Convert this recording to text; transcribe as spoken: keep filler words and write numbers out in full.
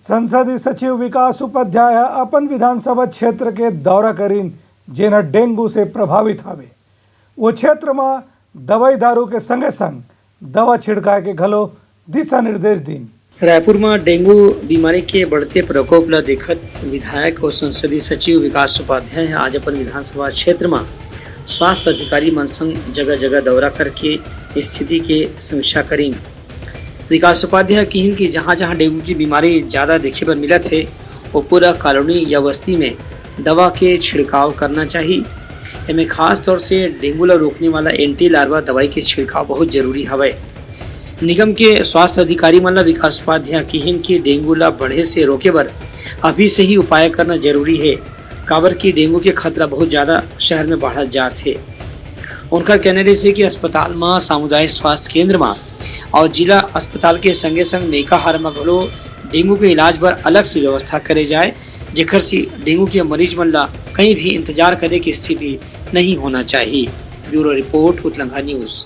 संसदीय सचिव विकास उपाध्याय ह अपन विधानसभा क्षेत्र के दौरा करिन, जेन ह डेंगू से प्रभावित हवे। वो क्षेत्र म दवाई दारू के संगे संग दवा छिड़काए के घलो दिशा निर्देश दीन। रायपुर म डेंगू बीमारी के बढ़ते प्रकोप ल देखत विधायक और संसदीय सचिव विकास उपाध्याय ह आज अपन विधानसभा क्षेत्र म स्वास्थ्य अधिकारी मन संग जगह-जगह दौरा करके स्थिति के समीक्षा करीन। विकास उपाध्याय किहिन कि जहां-जहां डेंगू की बीमारी ज्यादा देखे बर मिलत हे, वो पूरा कॉलोनी या बस्ती में दवा के छिड़काव करना चाही। एमे खास तौर से डेंगू ला रोकने वाला एंटी लार्वा दवाई के छिड़काव बहुत जरूरी हवय। निगम के स्वास्थ्य अधिकारी मन ला विकास उपाध्याय किहिन कि डेंगू ला बढ़े से रोके बर अभी से ही उपाय करना जरूरी हे, काबर कि डेंगू के खतरा बहुत ज्यादा शहर में बढ़त जात हे। उनकर कहना रहिस हे कि अस्पताल म, सामुदायिक स्वास्थ्य केंद्र म और जिला अस्पताल के संगे संग मेकाहारा म घलो डेंगू के इलाज बर अलग से व्यवस्था करे जाए, जेकर से डेंगू के मरीज मन ला कहीं भी इंतजार करे की स्थिति नहीं होना चाहिए। Bureau report, Utlangha news.